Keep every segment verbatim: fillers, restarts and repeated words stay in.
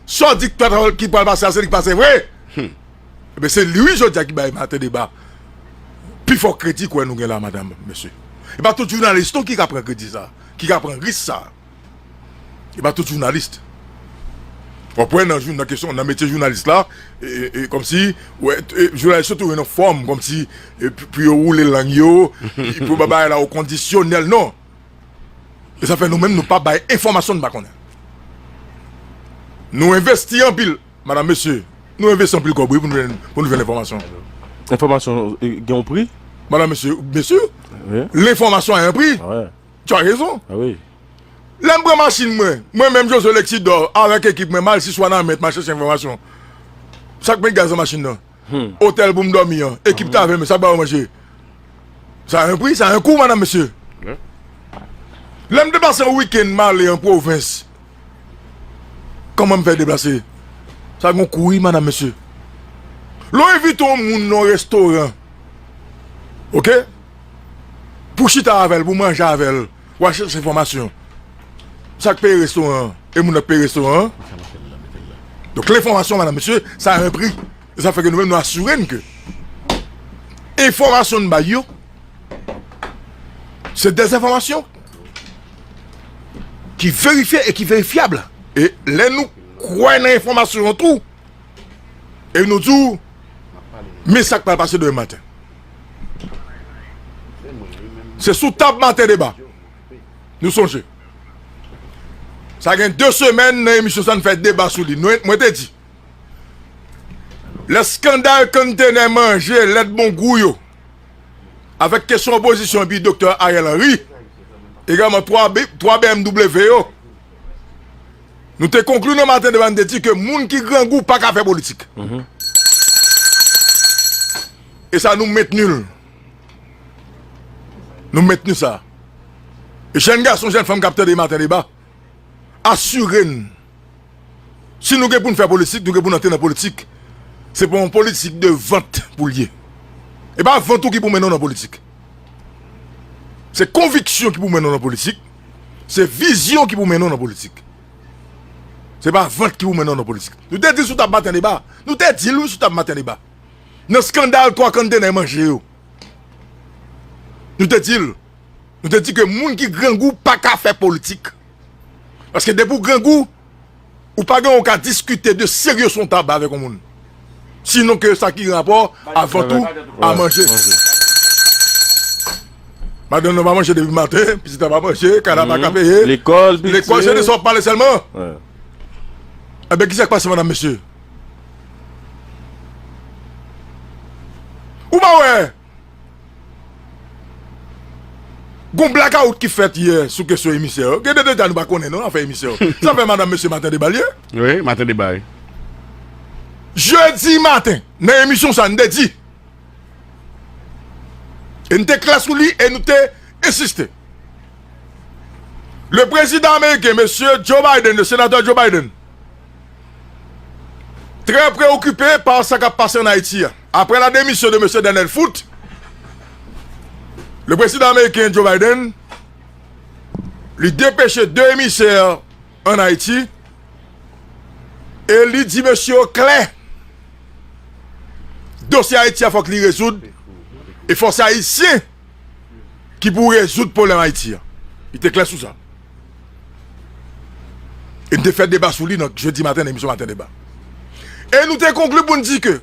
Sa w di k pral, ki pral pase a, se li k pase vre. Ebyen, se li, wi, jodi a ki bay Maten Deba pi fò kredi kwè nou gen la, madanm, mesye. E pa tout jounalis non ki ka pran kredi sa, ki ka pran risk sa. E pa tout jounalis. W ap wè nan jou-, nan kesyon, nan metye jounalis la, e, e, e, kòmsi, wè, e, jounalis yo tounen nan fòm, kòmsi, e, pou, pou yo woule lang yo, pou bagay la o kondisyonèl, non. E sa fè nou menm, nou pa bay enfòmasyon nou pa konnen. Nou envesti anpil, madanm, mesye, nou envesti anpil kòb, wi, pou nou jwenn, pou nou jwenn enfòmasyon. Enfòmasyon, e, gen yon pri? Madanm, mesye, mesye, wi, lenfòmasyon a yon pri. Wi. Tu as raison. A wi. Lè m pran machin mwen, mwen menm Josué Lexidor, avèk ekip mwen, m al Siswanament, m al chèche enfòmasyon. Sa k met gaz nan machin nan? Otèl pou m dòmi an, ekip t avè m, sa k ba yo manje? Sa a yon pri, sa a yon kou, madanm, mesye. Lè m deplase yon wikenn, m ale an pwovens, kòman m fè deplase? Sa gen yon kou, wi, madanm, mesye. Lè w envite yon moun nan yon restoran, oke? Pou chita avè l, pou manje avè l, w al chèche enfòmasyon. Sa k peye restoran an? E moun nan k peye restoran an? Donk, lenfòmasyon, madanm, mesye, sa a yon pri. E sa fè ke nou menm, nou asire n ke enfòmasyon n bay yo, se de enfòmasyon ki verifye e ki verifyab. E lè nou kwè nan enfòmasyon an tou, e nou di w, men sa k pral pase demen maten. Se sou tab Maten Deba. Nou sonje. Sa gen de semèn nan emisyon sa n fè deba sou li. Nou, mwen te di, lè eskandal konntenè manje lèt bon gou yo, avèk kesyon opozisyon epi Doktè Ariel Henry, egalman twa B, twa B M W yo, nou te konkli nan Maten Deba, n te di ke moun ki grangou pa ka fè politik. E sa, nou mentni l. Nou mentni sa. E jèn gason, jèn fanm k ap tande Maten Deba, asire n, si nou gen pou n fè politik, nou gen pou n antre nan politik, se pa yon politik de vant pou l ye. E pa vant ou ki pou mennen w nan politik. Se konviksyon ki pou mennen w nan politik. Se vizyon ki pou mennen w nan politik. Se pa vant ki pou mennen w nan politik. Nou te di l sou tab Maten Deba. Nou te di l, wi, sou tab Maten Deba. Nan eskandal twa konntenè manje yo. Nou te di l. Nou te di ke moun ki grangou pa ka fè politik. Paske depi w grangou, ou pa gen yon ka diskite de serye sou yon tab avèk yon moun. Sinon ke sa ki gen rapò a vant ou, a manje. Madanm nan pa manje depi maten, pitit la pa manje, kay la pa ka peye. Lekòl, lekòl, se de sa w ap pale sèlman. Ebyen, kisa k pase, madanm, mesye? Ou pa wè? Gon blakawout ki fèt yè sou kesyon emisè yo. Gen de detay nou pa konnen non, afè emisè yo. Sa fè madanm, mesye, Maten Deba l ye. Wi, Maten Deba, wi. Jedi maten, nan emisyon sa, n te di, e n te klè sou li, e nou te ensiste. Le président américain, mesye Joe Biden, le sénateur Joe Biden, très préoccupé par sa k ap pase ann Ayiti a. Après la démission de mesye Daniel Foote, le président américain Joe Biden, li depeche de emisè ann Ayiti e li di mesye yo klè, dosye Ayiti a fòk li rezoud, e fòk se Ayisyen ki pou rezoud pwoblèm Ayiti a. Li te klè sou sa. E n te fè deba sou li nan jedi maten, nan emisyon Maten Deba. E nou te konkli pou n di ke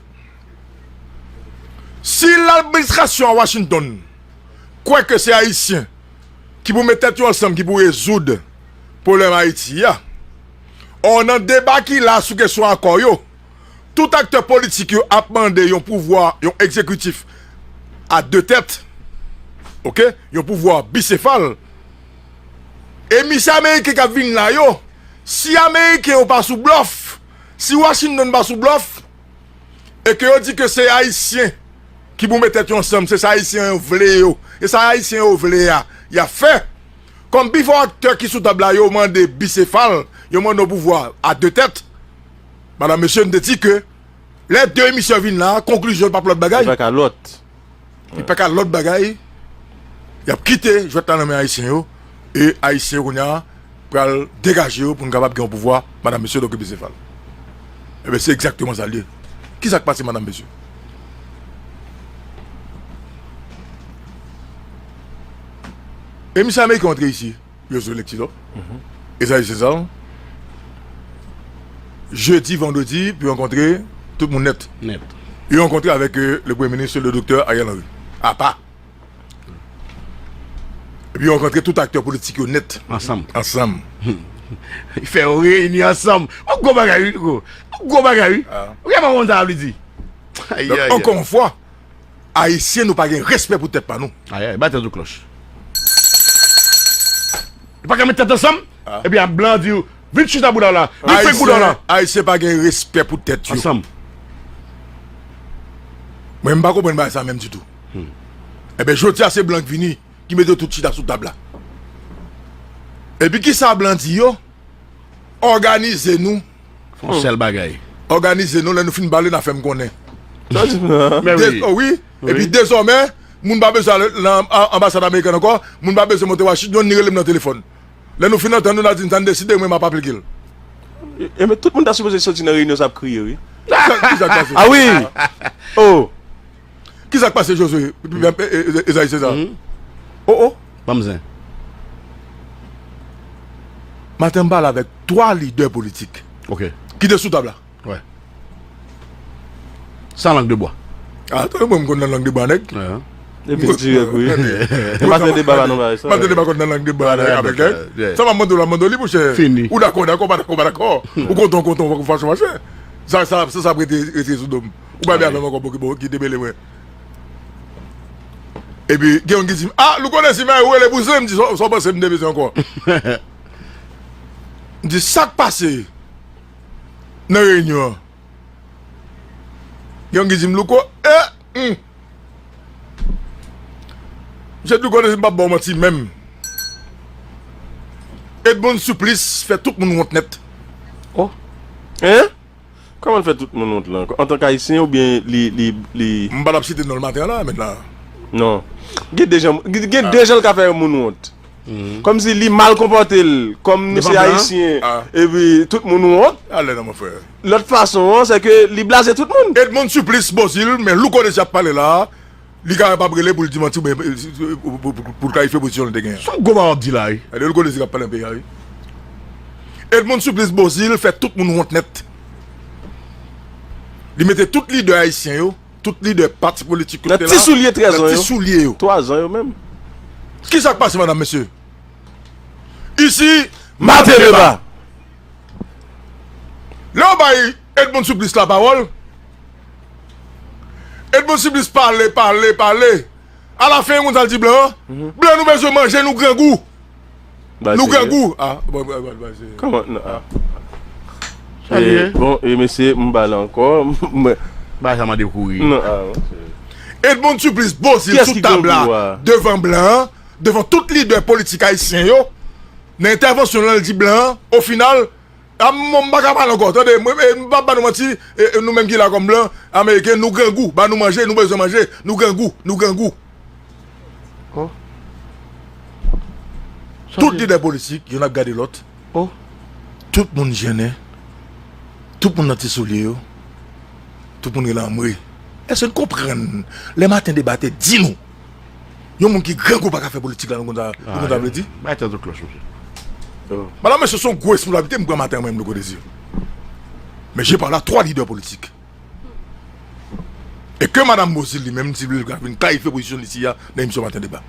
si ladministrasyon a Washington kwè ke se Ayisyen ki pou met tèt yo ansanm, ki pou rezoud pwoblèm Ayiti a, ò, nan deba ki la sou kesyon akò yo, tout aktè politik yo ap mande yon pouvwa, yon egzekitif a de tèt, oke? Yon pouvwa bisefal. E misye ameriken k ap vin la yo, si ameriken yo pa sou blòf, si Washington pa sou blòf, e ke yo di ke se Ayisyen ki pou met tèt yo ansanm, se sa Ayisyen yo vle yo, e sa Ayisyen yo vle a, y ap fè. Kòm pifò aktè ki sou tab la, yo mande bisefal, yo mande yon pouvwa a de tèt. Madanm, mesye, m te di ke lè de emisyon vin la, konklizyon l p ap lòt bagay. Li pa ka lòt. Li pa ka lòt bagay. Y ap kite jwèt la nan men Ayisyen yo. E Ayisyen yo kounye a pral degaje yo pou n kapab gen yon pouvwa, madanm, mesye, donk, bisefal. Ebyen, se egzakteman sa l ye. Kisa k pase, madanm, mesye? E misye ameriken antre isi, Josué Lexidor, Esaïe César, jedi, vandredi, pou yo rankontre tout moun nèt. Nèt. Yo rankontre avèk, euh, le Premye Minis, le doktè Ariel Henry. Apa. Epi yo rankontre tout aktè politik yo nèt. Ansanm. Ansanm. Fè yon reyinyon ansanm. Yon gwo bagay, wi, Louko. Yon gwo bagay, wi. Ah. Ou genlè pa konn sa a vle di. Ayi, donk, ayi, ankò yon fwa, Ayisyen, nou pa gen respè pou tèt pa nou. Ayi, ayi, bat tèt ou klòch. Yo pa ka met tèt ansanm, ah, epi ap blan di, vin chita bouda w la, vin frenk bouda w la. Ayisyen, Ayisyen pa gen respè pou tèt yo. Ansanm. Mwen, m pa konprann bagay sa menm ditou. Hmm. Ebyen, jodi a, se blan k vini, ki mete yo tout chita sou tab la. Epi kisa blan di yo? Òganize nou. Fè yon sèl bagay. Òganize nou, lè nou fin pale, n a fè m konnen. Sa di, men wi. Dez-, oh wi. Wi. Epi dezòmè, moun pa bezwen al nan a-, anbasad amerikèn ankò, moun pa bezwen monte Washington, ni rele m nan telefòn. Lè nou fin antann nou, n a di n sa n deside, mwen m ap aplike l. E, e, men tout moun ta sipoze soti nan reyinyon sa ap kriye, wi. Sa, kisa k pase? Ah wi! Oh! Kisa k pase, Josué, e, e, e, Esaïe César? Mhm. Oh, oh. Ban m zen. Maten, m pale avèk twa lidè politik, ok, ki te sou tab la. Wè. San lang de bwa. Ah, tande, mwen, m konn nan lang de bwa, nèg. Wè. Epi dirèk, wi. Maten deba pa nan bagay sa. Maten deba konn nan lang de bwa, nèg, avèk, yeah, yeah. Sa m ap mande w la, mande w li, monchè. Fini. Ou dakò, dakò, pa dakò, pa dakò. Ou kontan, kontan, ou fache, fache. Sa, sa, sa, sa ap rete, rete sou do m. Ou pa vle avè m ankò, bon, ki, bon, ki te mele mwen. Epi, gen youn ki di m, "Ah, Louko Désir, men ou rele pou zen." M di, "Sa, sa w panse m te bezwen ankò?" M di, "Sa k pase nan reyinyon an?" Gen youn ki di m, "Louko, eh, hmm." Misye di, "Louko Désir, m p ap ba w manti menm. Edmonde Supplice fè tout moun wont nèt." Oh. Hein? Kòman l fè tout moun wont la ankò? Antank Ayisyen oubyen li, li, li... M pa t ap site non l maten an la, men la. Non. Gen de jan, gen, gen de jan l ka fè moun wont. Mhm. Kòmsi li mal konpòte l, kòm nou se Ayisyen, epi tout moun wont. Ale non, mon frè. Lòt fason an, se ke li blaze tout moun. Edmonde Supplice Beauzile, men Louko Désir ap pale la, li kapab rele pou l di manti, oubyen, pou, pou, pou, pou l klarifye pozisyon l te genyen. Se yon gwo bagay w ap di la, wi. Gade Louko Désir k ap pale nan peyi a, wi. Edmonde Supplice Beauzile fè tout moun wont nèt. Li mete tout lidè ayisyen yo, tout lidè pati politik yo te la, nan ti soulye trèz an yo. Nan ti soulye yo. Twa zan yo menm. Kisa k pase, madanm, mesye? Isi, Maten Deba. Lè yo bay Edmonde Supplice lapawòl, Edmonde Supplice pale, pale, pale. Alafen, yon moun sa l di blan an, mhm, "Blan, nou bezwen manje, nou grangou." Nou grangou. Ah, bon, bon, bon, bon, se... Kòman? Non, ah. Sa l ye? Bon, e mesye, m pale ankò. Bagay sa mande kouri. Non, ah, bon, se... Edmonde Supplice Beauzile sou tab la, devan blan an, devan tout lidè politik ayisyen yo, nan entèvansyon l, l di blan an, o final, a, m, m pa ka pale ankò, tande, mwen, e, m p ap ba nou manti, e, e, nou menm ki la kòm blan, ameriken, nou grangou, ba nou manje, nou bezwen manje, nou grangou, nou grangou. Oh. Tout lidè politik, youn ap gade lòt. Oh. Tout moun jennen. Tout moun nan ti soulye yo. Tout moun rele anmwe. Èske n konprann lè Maten Deba te di nou, yon moun ki grangou pa ka fè politik la, nou konn sa, nou konn sa vle di? Bay tèt ou klòch, mesye. Oh. Madanm, mesye, se yon gwo responsablite m pran maten an, mwen menm, Louko Désir. Men je parle à trois leaders politiques. E ke madanm Beauzile li menm, si li vin klarifye pozisyon li isi a nan emisyon Maten Deba.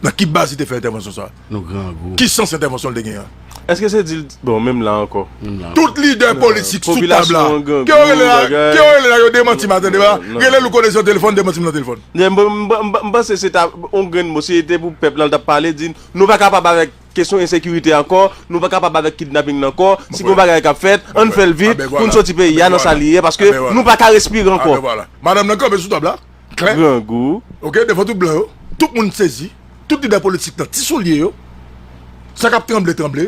Nan ki baz li te fè entèvansyon sa a? Nou grangou. Ki sans entèvansyon li te genyen an? Èske se di l, bon, menm la ankò. Menm la ankò. Tout lidè politik sou tab la. Ke yo rele la, ke yo rele la, yo demanti Maten Deba. Rele Louko Désir nan telefòn, demanti m nan telefòn. M, m, m, m panse se ta yon grenn mo, si se te pou pèp la, l t ap pale, di, "Nou pa kapab avèk kesyon ensekirite ankò, nou pa kapab avèk kidnaping nan ankò, si gen yon bagay k ap fèt, ann fè l vit, pou n soti peyi a nan sa li ye, paske nou pa ka respire ankò." Madanm nan kanpe sou tab la, klè. Grangou. Ok, devan tout blan yo, tout moun sezi, tout lidè politik nan ti soulye yo, sa k ap tranble, tranble,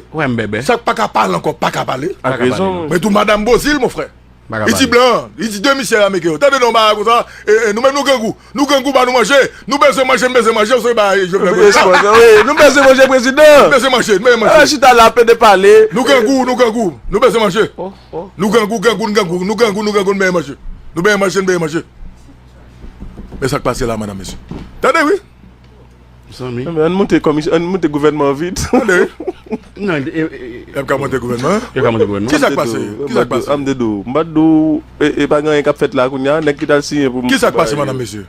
sa k pa ka pale ankò, pa ka pale. Ak rezon. Men tou madanm Beauzile, mon frè. Li di blan, li di de misye Ameriken yo. Tande non, bagay konsa, e, e, nou menm nou grangou. Nou grangou, ba nou manje. Nou bezwen manje, nou bezwen manje, ou se ba Jovenel Moïse. Wi, nou bezwen manje prezidan. Nou bezwen manje, nou bezwen manje. Ala chita la, plede pale. Nou grangou, nou grangou. Nou bezwen manje. Nou grangou, grangou, nou grangou. Nou grangou, nou grangou, nou bezwen manje. Nou bezwen manje, nou bezwen manje. Men sa k pase la, madanm, mesye. Tande, wi. Zanmi. Ann monte komis-, ann monte gouvènman an vit. Tande. Non, e, e, e, y ap ka monte gouvènman. Y ap ka monte gouvènman. Kisa k pase? Kisa k pase? Amdedo, m pa t di w, e, e pa gen anyen k ap fèt la kounye a, nèg ki t al siyen pou m. Kisa k pase, madanm, mesye?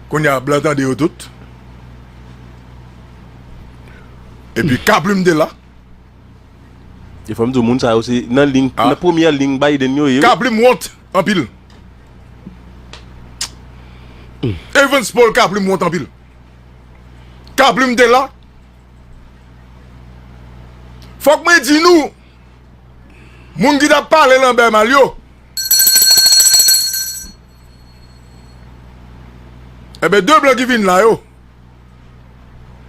Kounye a, blan tande yo tout. Epi Kaplim te la. E fò m di w, moun sa yo se nan liy, nan premyè liy Biden yo ye, wi. Kaplim wont anpil. Evans Paul, Kaplim wont anpil. Kaplim te la. Fòk mwen di nou, moun ki t ap pale Lambert mal yo, enben, de blan ki vin la yo,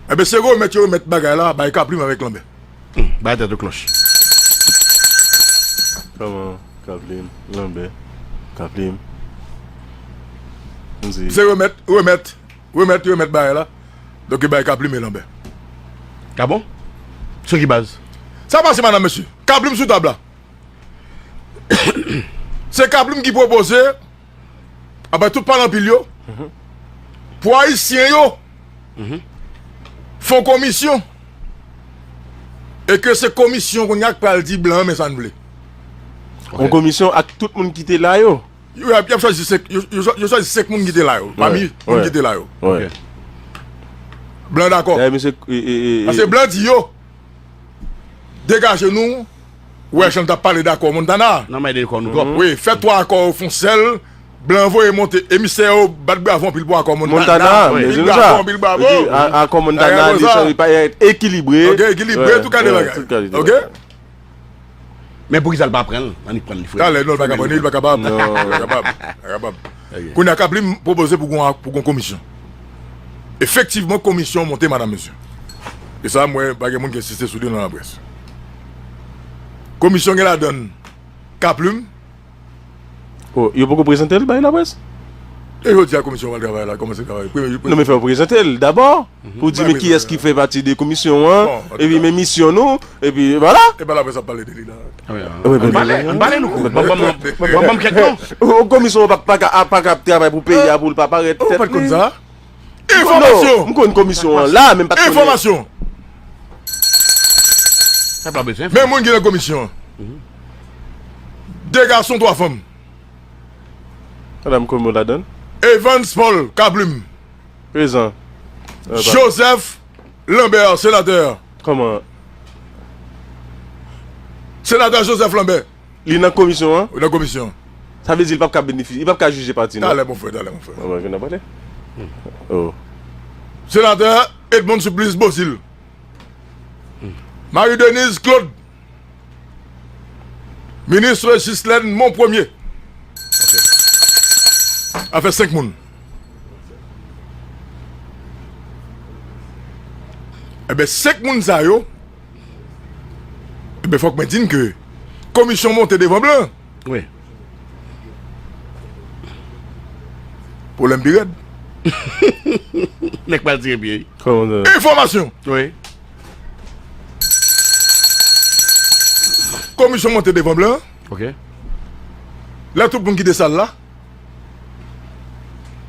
enben, se remèt yo remèt bagay la bay Kaplim avèk Lambert. Hmm, bay tèt ou klòch. Kòman? Kaplim, Lambert, Kaplim. M di. Se remèt, remèt, remèt, remèt bagay la. Donk, yo bay Kaplim e Lambert. Ah bon? Sou ki baz? Sa pase, madanm, mesye. Kaplim sou tab la. Se Kaplim ki pwopoze, apre tout pale anpil yo, pou Ayisyen yo fè yon komisyon. E ke se komisyon kounye a k pral di blan men sa n vle. Yon komisyon ak tout moun ki te la yo. Yo, y ap, y ap chwazi senk, yo, yo, yo chwazi senk moun ki te la yo. Pami moun ki te la yo. Blan dakò. Paske blan di yo, degaje nou. Wè, jan t ap pale dakò Montana. Nan may de kò nou. Wi, fè twa akò yo fon sèl. Blan voye monte emisè yo, bat bravo anpil pou akò Montana. Montana, anpil bravo, anpil bravo. Akò Montana, li chanje, pa ekilibre. Ok, ekilibre, tout kalite bagay. Ok? Men poukisa l pa pran l? Annik pran li, frè. Talè, non, l pa ka pran li, li pa kapab. Li pa kapab. Li pa kapab. Kounye a, Kaplim pwopoze pou gon, pou gon komisyon. Efektivman, komisyon monte, madanm, mesye. E sa, m wè, pa gen moun ki ensiste sou li nan laprès. Komisyon gen ladann Kaplim. Oh, yo poko prezante l bay laprès? E jodi a, komisyon pral travay la, kòmanse travay. Premye, premye. Non, men fè yo prezante l dabò. Pou di, men kiyès ki fè pati de komisyon an, epi men misyon nou, epi vwala. E pa laprès ap pale de li la. Ann pale, ann pale nou. Ban m kèk non. Komisyon an pa, pa ka, pa ka ap travay pou peyi a, pou l pa parèt tèt li. Ou pa t konn sa? Enfòmasyon. M konn komisyon an la, men m pa t konnen. Enfòmasyon. Men moun ki nan komisyon an. De gason, twa fanm. Madanm Komo ladann. Evans Paul Kaplim. Prezan. Joseph Lambert, senatè. Kòman? Senatè Joseph Lambert. Li nan komisyon an? Nan komisyon. Sa vle di li p ap ka benefisye, li p ap ka jije pati, non? Talè, mon frè, talè, mon frè. Bon, vin ap pale. Oh. Senatè Edmonde Supplice Beauzile. Marie Denise Claude. Minis Ghislaine Monpremier. Sa fè senk moun. Enben, senk moun sa yo, enben, fòk mwen di n ke komisyon monte devan blan. Wi. Pwoblèm pi rèd. Nèg pral tire pye. Enfòmasyon. Wi. Komisyon monte devan blan. Ok. Lè tout moun kite sal la,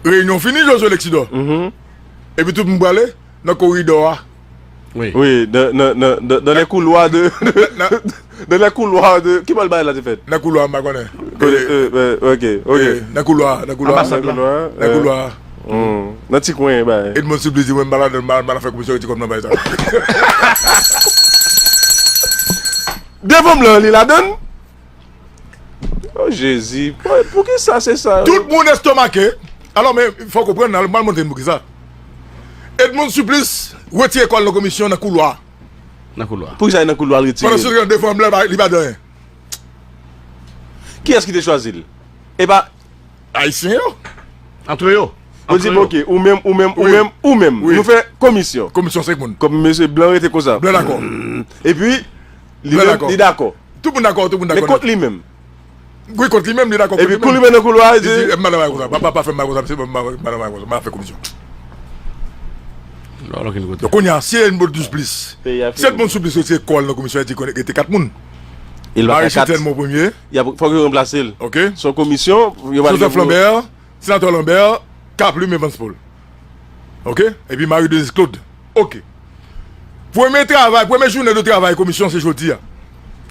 reyinyon fini, Josué Lexidor. Mhm. Epi tout moun prale nan koridò a. Wi. Wi, dans, dans, dans, dans, dans les couloirs de, dans les couloirs de, ki bò bagay la te fèt? Nan koulwa, m pa konnen. Ok, ok. Nan koulwa, nan koulwa. Anbasad la. Nan koulwa. Nan ti kwen, bay. Edmonde Supplice di, mwen, m pa ladann, m pa, m pa nan fè komisyon, rete kòb nan bay sa. Devan blan, li ladann. Oh, Jezi. Pou, poukisa se sa? Tout moun estomake. Alò, men, fò w konprann, al, m pral montre n poukisa. Edmonde Supplice retire kò l nan komisyon nan koulwa. Nan koulwa. Poukisa li nan koulwa, l retire? Pandan se tan, devan blan, li pa di anyen. Kiyès ki te chwazi l? E pa Ayisyen yo. Antre yo. Yo di, ok, ou menm, ou menm, ou menm, ou menm. Wi. Nou fè komisyon. Komisyon senk moun. Kòm mesye blan rete konsa. Blan dakò. Epi, li menm, li dakò. Tout moun dakò, tout moun dakò. Men kont li menm. Wi, kont li menm, li dakò kont li menm. Epi kou li men nan koulwa, li di, "M pa nan bagay konsa. Pa, pa, pa fè m bagay konsa, mesye, m pa nan bagay konsa. M pa fè komisyon." Donk, kounye a, si Edmond Supplice, si Edmond Supplice retire kò l nan komisyon, li di konnen rete kat moun. Marie Chantal Mont Premier. Fòk yo ranplase l. Ok. Se yon komisyon, yo pral Joseph Lambert, Senatè Lambert, Kaplume, Evans Paul. Ok? Epi Marie Denise Claude. Ok. Premye travay, premye jounen de travay komisyon se jodi a.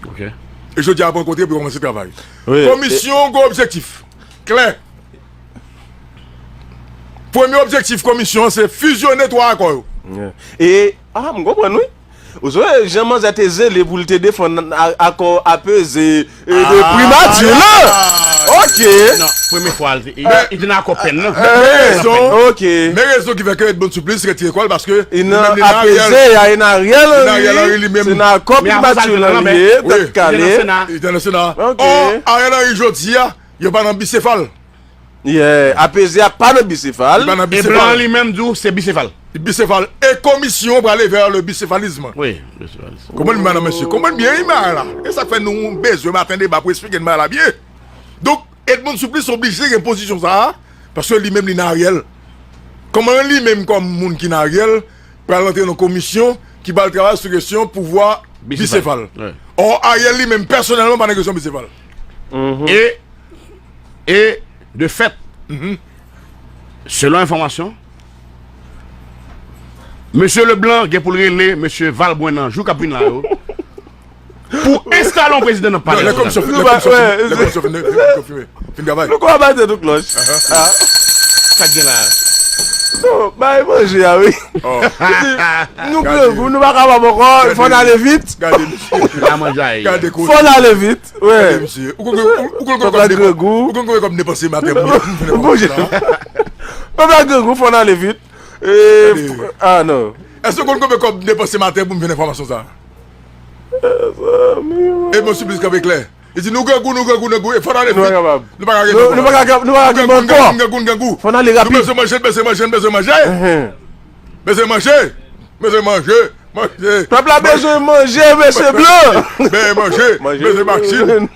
Ok. E jodi a ap rankontre pou yo kòmanse travay. Komisyon gwo objektif klè. Premye objektif komisyon an se fizyone twa akò yo. E, a, m konprann wi. Ou sonje jan manzè te zele pou l te defann a- akò apeze e de primati la. Ok. Non, premye fwa li te nan akò pèn nan. Men rezon, ok, men rezon ki fè ke Edmond Supplice retire kò l paske li menm li nan apeze a, li nan Ariel Henry, li nan akò primati la li ye, tèt kale. Li te nan Sena. Ok. Or, Ariel Henry jodi a, yo pa nan bisefal. Yeah, apeze a pa nan bisefal. Li pa nan bisefal. E blan li menm di w se bisefal. Bisefal. E komisyon pral vè le bisefalizm. Wi, bisefalizm. Konprann byen, mesye. Konprann byen, wi, bagay la. E sa k fè nou bezwen maten deba pou eksplike n bagay la byen. Donk, Edmond Supplice oblije gen pozisyon sa a, paske li menm li nan Ariel. Kòman li menm kòm moun ki nan Ariel pral antre nan komisyon ki pral travay sou kesyon pouvwa bisefal? Or, Ariel li menm pèsonèlman pa nan kesyon bisefal. E E de fèt, selon enfòmasyon, mesye Leblanc gen pou l rele mesye Valbrun nan jou k ap vin la yo pou enstale yon prezidan nan palè nasyonal. Lè komisyon fin travay. Nou konn batè nou klòch. Sa k gen la? So, bay manje a, wi. Nou grangou, nou pa kapab ankò, fò n ale vit. Gade misye. Fò n ale vit. Wi. Gade misye. Ou konn, ou konn, ou konn konbyen kòb m depanse maten pou m vin enfòmasyon sa a? Pèp la grangou, fò n ale vit. E, ah non. Èske ou konn konbyen kòb m depanse maten pou m vin enfòmasyon sa a? E mwen siplis kanpe klè. Li di nou grangou, nou grangou, nou grangou. E fò n ale vit. Nou pa kapab. Nou pa ka gen, nou pa ka, nou pa ka gen ankò. Grangou, grangou, grangou. Fò n ale rapid. Nou bezwen manje, nou bezwen manje, nou bezwen manje. Bezwen manje, bezwen manje. Manje. Pèp la bezwen manje, mesye blan. Bezwen manje, manje. Bezwen machin.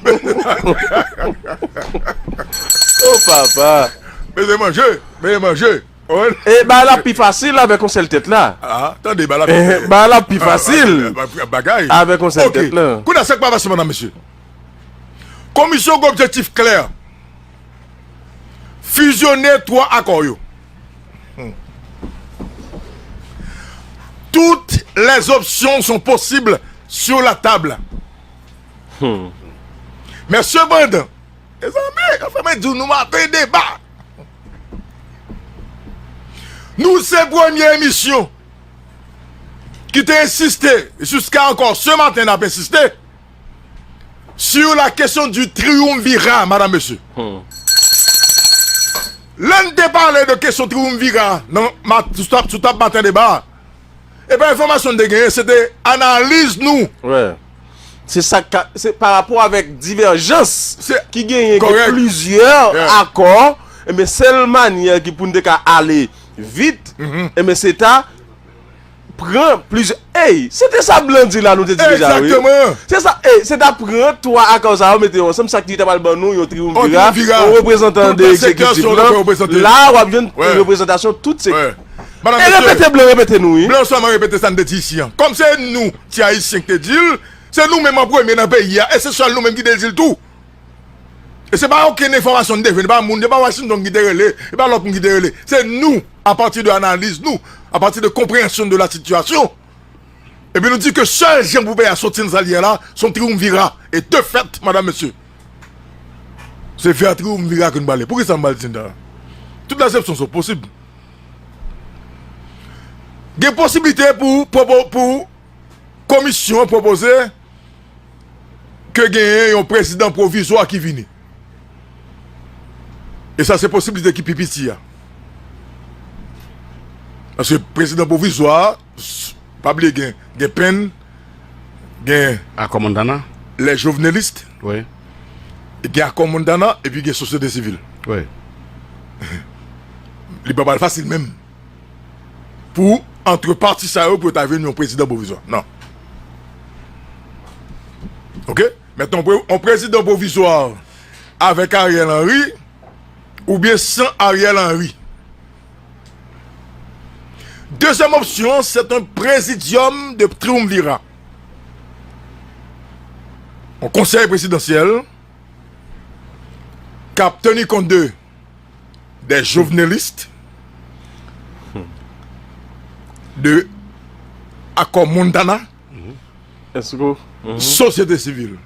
Oh papa. Bezwen manje, bezwen manje. E bagay la pi fasil avèk yon sèl tèt la. Ah, tande, bagay la pi fasil. Bagay. Avèk yon sèl tèt la. Kounye a sa k pa fasil, medam, mesye. Komisyon gen objektif klè. Fizyone twa akò yo. Toutes les options sont possibles sur la table. Mesye Brand, mezanmi, anfen mwen di w nou maten deba. Nou se premye emisyon ki te ensiste, jiska ankò se maten n ap ensiste, sur la question du triumvirat, madam, mesye. Lè n te pale de kesyon triumvirat nan mat-, sou tab, sou tab maten deba, e pa enfòmasyon n te genyen, se te analiz nou. Se sa ka, se pa rapò avèk divèjans ki genyen, gen plizyè akò, enben sèl manyè ki pou n te ka ale vit, enben se ta pran plizyè. Ey, se te sa blan di la, nou te di deja, wi. Se sa, ey, se ta pran twa akò sa yo, mete yo ansanm, sa ki ta pral ban nou yon triumvirat, yon reprezantan de egzekitif lan. La, w ap jwenn reprezantasyon tout sektè. E repete, blan repete nou, wi. Blan sèlman repete sa n te di isi an. Kòm se nou, ti Ayisyen, ki te di l, se nou menm an premye nan peyi a, e se sèl nou menm ki te di l tou. E se pa okenn enfòmasyon n te jwenn, e pa moun, e pa Washington ki te rele, e pa lòt moun ki te rele. Se nou, à partir de analiz nou, à partir de compréhension de la situation. Epi nou di ke sèl jan pou peyi a soti nan sa l ye a la, se yon triumvirat. E de fèt, madam, mesye, se vè triumvirat ke nou prale. Poukisa m pral di n sa? Tout les options sont possibles. Gen posiblite pou, pou, pou komisyon an pwopoze ke genyen yon prezidan pwovizwa ki vini. E sa se posiblite ki pi piti a. Paske prezidan pwovizwa a, pa bliye gen, gen Pèn, gen akò Montana, les jovenelistes, wi, gen akò Montana, epi gen sosyete sivil. Wi. Li pa pral fasil menm pou antre pati sa yo pou yo ta jwenn yon prezidan pwovizwa. Non. Ok? Maintenant, on pré- on président provisoire avec Ariel Henry ou bien sans Ariel Henry. Deuxième option, c'est un présidium de triumvirat. Un conseil présidentiel qui a tenu compte de des jovenelistes, de accord Montana, Èske ou- société civile.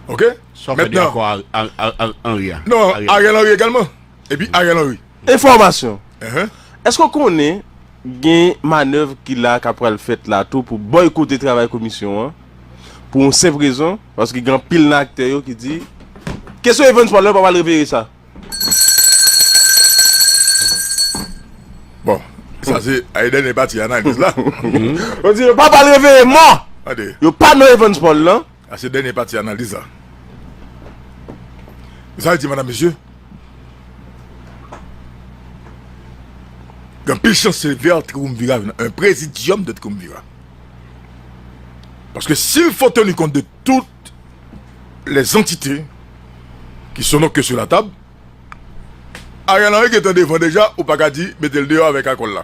OK? Sa w fè de Maintenant, akò a- a- a- a- Henry a. non, Ariel. Ariel Henry également. Et puis Ariel Henry. Enfòmasyon. Uh-huh. Èske w konnen gen manèv ki la k ap pral fèt la tou pou bòykote travay komisyon an? Pou yon senp rezon, paske gen anpil nan aktè yo ki di kesyon Evans Paul la pa pral reveye sa. Bon, sa se ay dènye pati analiz la. Yo di yo pa pral reveye mò. Tande. Yo pa nan Evans Paul lan. Sa se dènye pati analiz la. Sa di, madame, mesye, gen pil chans se vè triumvirat, un présidium de triumvirat. Parce que s'il faut tenir compte de toutes les entités qui sont donc sur la table, Ariel Henry ki te devan deja, ou pa ka di mete l deyò avèk akò la.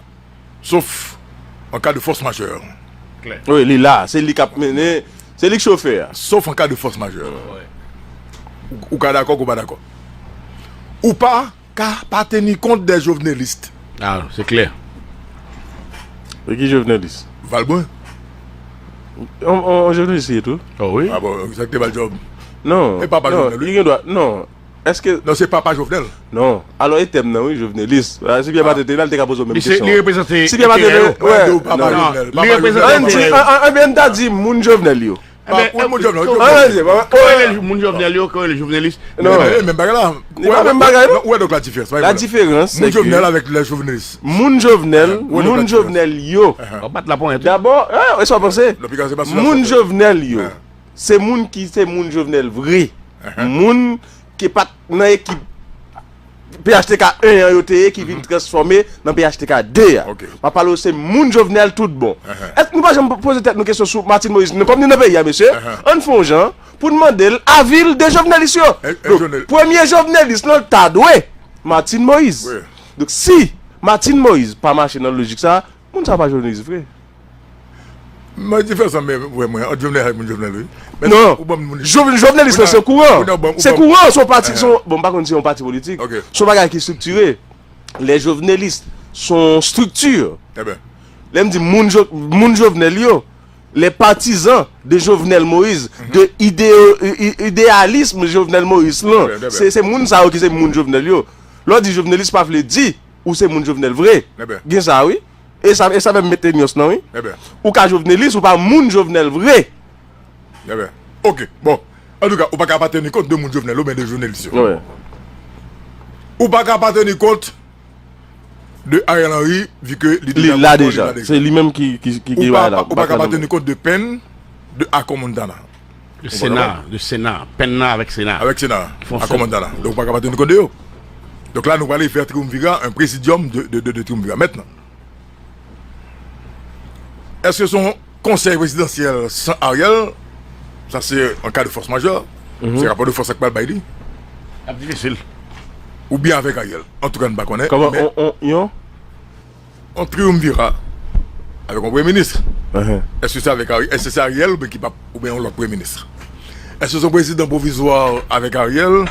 Sof an ka de force majeure. Wi, li la. Se li k ap mennen. Se li k chofè a. Sof an ka de force majeure. Ou, ou ka dakò, ou pa dakò. Ou pa ka pa teni kont de jovenelis. Ah, se klè. E ki jovenelis? Valbrun. On, on, on jovenelis li ye tou? Oh wi. Ah bon, sa ki te ba l job. Non. E papa Non, Jovenel, wi. Li gen dwa. Non. Èske Non, se papa Jovenel. Non. Alò, e tèm nan, wi, jovenelis. Ah, si Pierre Martin te la, li te ka poze w menm Li se- kesyon. Li reprezante. Si Pierre Martin enterè yo. te- ouais, Yo, papa non. Non, Jovenel. Li Papa reprezante Jovenel. Ann di, enterè yo. an, an, anbyen, n ta di moun Jovenel yo. Pa- Ebyen, ou moun Jovenel, eh, ou An, di, bon, Kòrele moun Jovenel yo, kòrele jovenelis. Non. Men, men, men, bagay la. Li pa menm bagay, non. Ou wè donk la diferans. La diferans, Moun se Jovenel ke avèk lè jovenelis. Moun Jovenel, Ou wè donk moun la diferans. Jovenel yo. Ou bat la ponyèt. Dabò, eh, e sa w panse? Non, piga se pa sou Moun la Jovenel yo. Ah. Se moun ki se moun Jovenel vre. Moun ki pa t nan ekip P H T K en an yo te ye ki vin transfòme nan P H T K de a. Ok. M ap pale w se moun Jovenel tout bon. Èske nou pa janm poze tèt nou kesyon sou Martine Moïse? Nou kòm nou nan peyi a, mesye, ann fè yon jan pou n mande l avi l de jovenelis yo. Eh, eh, Donk, Jovenel. Premye jovenelis lan ta dwe Martine Moïse. Wi. Donk, si Martine Moïse pa mache nan lojik sa, moun sa pa jovenelis vre. Mwen di fè sa, men, wè mwen, ant Jovenel ak moun Jovenel, wi. Men Non. Ou ban moun. Jov- Jovenelis lan se kouran. Ou nan ban- ou Se ban- kouran, se yon pati, se yon, bon, m pa konn si se yon pati politik. Ok. Se yon bagay ki estriktire. Lè jovenelis se yon estrikti. Eben. Lè m di moun, jo, moun Jovenel yo, les partisans de Jovenel Moïse, de idéo, i- i- idéalisme Jovenel Moïse lan, Eben, eben. se se moun sa yo ki se moun Jovenel yo. Lè w di jovenelis pa vle di ou se moun Jovenel vre. Eben. Gen sa, wi. E sa, e sa menm mete nyans nan, wi. Eben. Ou ka jovenelis, ou pa moun Jovenel vre. Eben. Ok. Bon. Antouka, ou pa ka pa teni kont de moun Jovenel, oubyen de jounelis yo. Wi. Ou pa ka pa teni kont de Ariel Henry, vi ke li Li deja la li deja. Se li menm ki, ki, ki, ki Ou pa, la. ou pa ka pa teni kont de pèn de Akò Montana. De Sena, de Sena. Pèn nan avèk Sena. Avèk Sena. Fon Akò Montana. Donk, ou pa ka pa teni kont de yo. Donk la, nou prale fè triumvirat, un présidium de, de, de, de triumvirat. Mentnan, èske se yon konsèy prezidansyèl san Ariel? Sa se an ka de fòs majè. Se rapò de fòs ak pral bay li. Ap difisil. Oubyen avèk Ariel. Antouka, nou pa konnen. Kòman, Men on, on, yon? On triumvirat avèk yon premye minis. Ahan. Èske se avèk Ari-, èske se Ariel oubyen ki p ap, oubyen yon lòt premye minis? Èske se yon prezidan pwovizwa avèk Ariel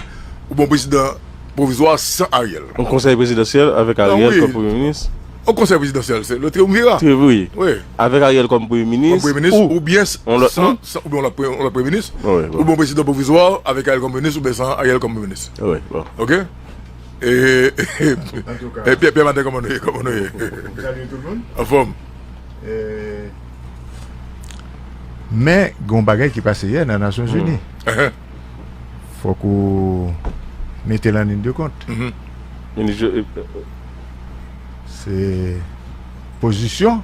oubyen yon prezidan pwovizwa san Ariel? Yon konsèy prezidansyèl avèk Non, Ariel wi. kòm premye minis? Yon konsèy prezidansyèl, se le triumvirat. Trè vre. Wi. Avèk Ariel kòm premye Yon minis? premye minis Ou oubyen yon lòt san, moun? San, oubyen yon lòt pre-, yon lòt premye minis. Wi, bon. Oubyen yon prezidan pwovizwa avèk Ariel kòm premye minis oubyen san Ariel kòm premye minis. Wi, bon. Ok? E, e Pierre, Pierre Martin, kòman nou ye? Kòman nou ye? Salut tout le monde. Anfòm. Euh, men gen yon bagay ki pase yè nan Nasyonzini. Fòk ou mete l an liy de kont. Minis Jo- Se pozisyon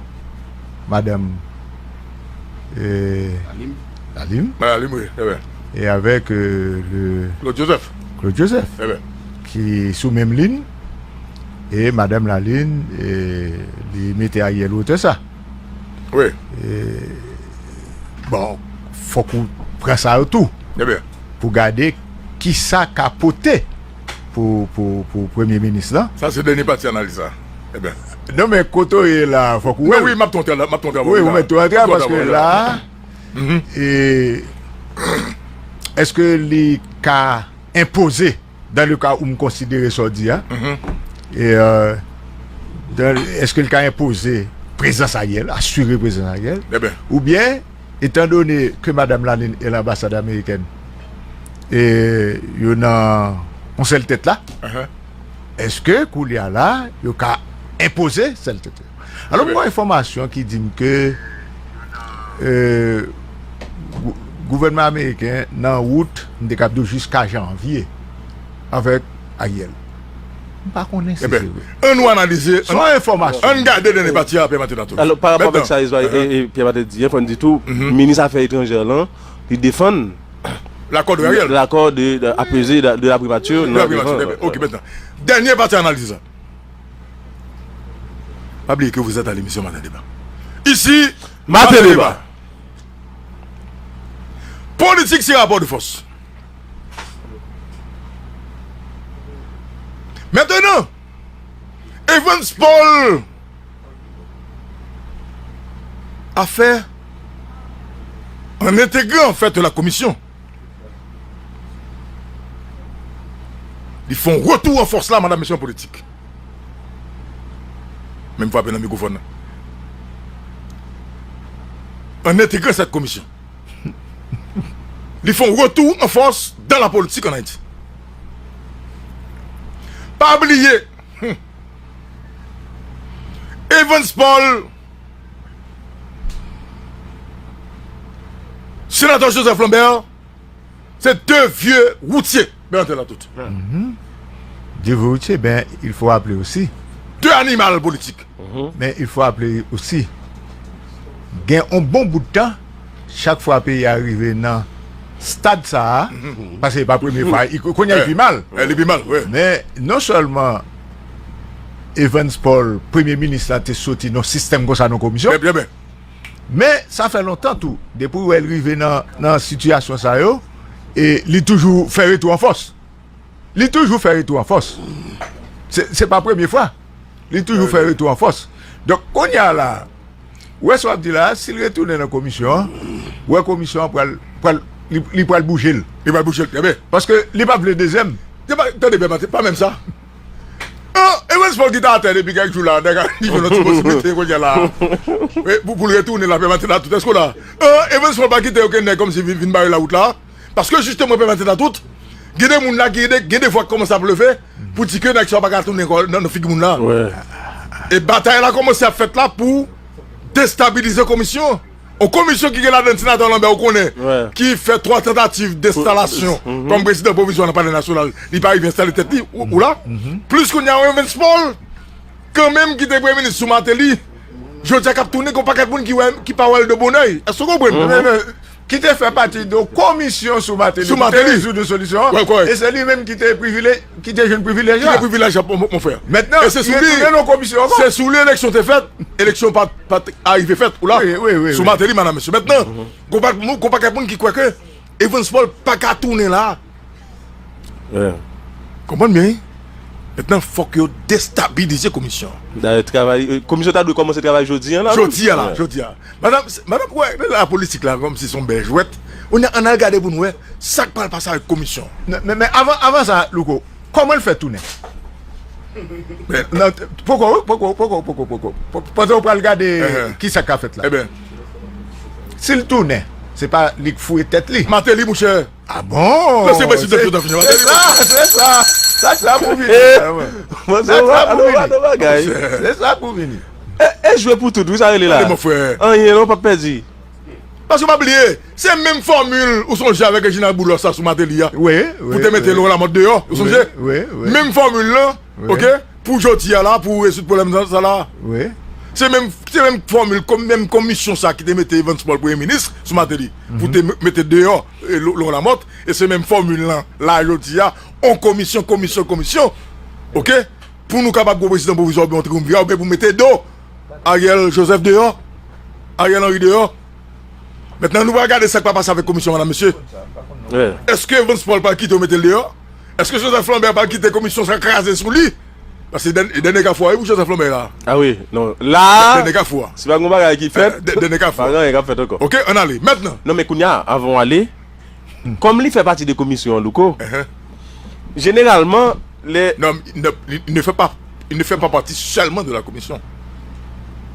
madanm, euh, Lalim Madanm Lalim, wi. Eben. E avèk, euh, le Claude Joseph. Claude Joseph, Eben. ki sou menm liy. E madanm Lalim, e, li mete Ariel wotè sa. Wi. Bon, fòk ou pran sa yo tou. Ebyen. Pou gade kisa ka pote pou, pou, pou premye minis lan. Sa se dènye pati analiz la. Ebyen. Non, men kote w ye la, fòk ou wè. Non, wi, m ap tonte la, m ap tonte. Wi, ou mèt tou antre, paske la, e, èske li ka enpoze, dans le cas où m konsidere sa w di a, e, dan, èske l ka enpoze prezans Ariel, asire prezans Ariel, oubyen, etan done ke madanm Lalin e lanbasad amerikèn, e, yo nan yon sèl tèt la, èske koulye a la, yo ka enpoze sèl tèt yo? Alò, m gen yon enfòmasyon ki di m ke, e, gou-, gouvènman ameriken nan wout, m te kab di w jiska janvye, avèk Ariel. M pa konnen si se vre. Ann nou analize, se yon enfòmasyon. Ann gade dènye pati a, Pierre Martin Latou. Alò, pa rapò avèk sa Ezra e, e Pierre Martin di a, fò n di tou, minis afè etranjè lan, li defann l'accord de Ariel. L'accord de, de, apaisé de, de la primature. De la primature, ok, mentnan. Dènye pati analiz la. Pa bliye ke vous êtes à l'émission Matin Débat. Ici, Matin Débat. Politique, c'est rapport de force. Maintenant, Evans Paul a fait, en intégrant en fait la commission, li fè yon retou an fòs la, madanm, mesye, an politik. Men m frape nan mikwofòn nan. En intégrant cette commission, li fè yon retou an fòs dans la politique en Haïti. Pa bliye, hmm, Evans Paul, senatè Joseph Lambert, se de vye woutye, Bertrand Latout. De vye woutye, ben, il faut rappeler aussi. De animal politik. Men il faut rappeler aussi, gen yon bon bout tan, chak fwa peyi a rive nan stad sa a, paske e pa premye fwa, kounye a li pi mal. Li pi mal, wi. Men non sèlman Evans Paul, premye minis la, te soti nan sistèm konsa, nan komisyon. Men sa fè lontan tou, depi w wè l rive nan, nan sitiyasyon sa yo, e li toujou fè retou an fòs. Li toujou fè retou an fòs. Se, se pa premye fwa. Li toujou fè retou an fòs. Donk, kounye a la, w wè sa w ap di la, si l retounen nan komisyon an, w wè komisyon an pral, pral, li, li pral bouje l. Li pral bouje l, trè byen. Paske li p ap vle dezyèm. Tande byen, pa menm sa. An, Evans Paul ki t atè depi kèk jou la, nèg a li jwenn yon ti posiblite kounye a la. Pou, pou l retounen la, pèmèt la tout, èske w la? An, Evans Paul pa kite okenn nèg kòmsi vin, vin bare lawout la. Paske jisteman, pèmèt la tout, gen de moun la, gen de, gen de vwa k kòmanse ap leve pou di ke nèg sa yo pa ka tounen ankò nan, nan figi moun la. E batay la kòmanse ap fèt la pou destabilize komisyon. Yon komisyon ki gen ladan l senatè Lambert, ou konnen, ki fè twa tantativ denstalasyon kòm prezidan pwovizwa nan Palè Nasyonal, li pa rive enstale tèt li, ou, ou la. Plis kounye a, Evans Paul, kanmenm, ki te premye minis sou Martelly, jodi a k ap tounen, gen yon pakèt moun ki wè, ki pa wè l de bon èy. Èske w konprann? Men, men, ki te fè pati de komisyon sou Martelly, sou Martelly, ki te rezoud yon solisyon, e se li menm ki te privilè-, ki te jwenn privilèj la. Ki te privilèj la, mon, mon frè. Mentnan, li retounen nan komisyon ankò. Se sou li eleksyon te fèt, eleksyon pa, pa t arive fèt, ou la. Wi, wi, wi. Sou Martelly, madanm, mesye. Mentnan, gon pa, gon pakèt moun ki kwè ke Evans Paul pa ka tounen la. Konprann byen, wi. Mentnan, fòk yo destabilize komisyon. Dayè, travay, komisyon ta dwe kòmanse travay jodi a la. Jodi a la, jodi a. Madanm, madanm, wè, men la politik la, kòmsi se yon bèl jwèt. Kounye a, ann al gade pou n wè sa k pral pase avèk komisyon. Men, men, men avan, avan sa, Louko, kòman l fè tounen? Poko, poko, poko, poko, poko. Pandan w pral gade kisa k ka fèt la. Si l tounen, se pa li k foure tèt li. Martelly, monchè. Ah bon? Se sa, se sa. Sa, sa pou vini. Sa, sa pou vini. Se sa pou vini. E, e jwe pou tout, wi, sa rele la. Anyen non, p ap pèdi. Paske pa bliye, se menm fòmil ou sonje avèk Reginald Boulos la sou Martelly a. Wi, wi. Pou te mete Laurent Lamothe deyò, ou sonje? Wi, wi. Menm fòmil lan, ok? Pou jodi a la, pou rezoud pwoblèm sa la. Wi. Se menm, se menm fòmil, kòm, menm komisyon sa ki te mete Evans Paul premye minis sou Martelly, pou te mete deyò, e, Laurent Lamothe, e se menm fòmil lan la jodi a, on komisyon, komisyon, komisyon, ok? Pou nou kapab gen yon prezidan pwovizwa oubyen yon triumvirat, oubyen pou mete do Ariel Joseph deyò, Ariel Henry deyò. Mentnan, nou pral gade sa k pral pase avèk komisyon an la, mesye. Èske Evans Paul pral kite yo mete l deyò? Èske Joseph Lambert pral kite komisyon sa kraze sou li? Paske dèn- dènye kafou a, wi, pou Joseph Lambert la. Ah wi, non. La, dènye kafou a. Si pa gen bagay ki fèt, dènye kafou a. Pa gen anyen k ap fèt ankò. Ok, ann ale. Mentnan. Non, men kounye a, avan w ale, kòm li fè pati de komisyon an, Louko, jeneralman, lè... Non, il ne, il ne fait pas, il ne fait pas partie seulement de la commission.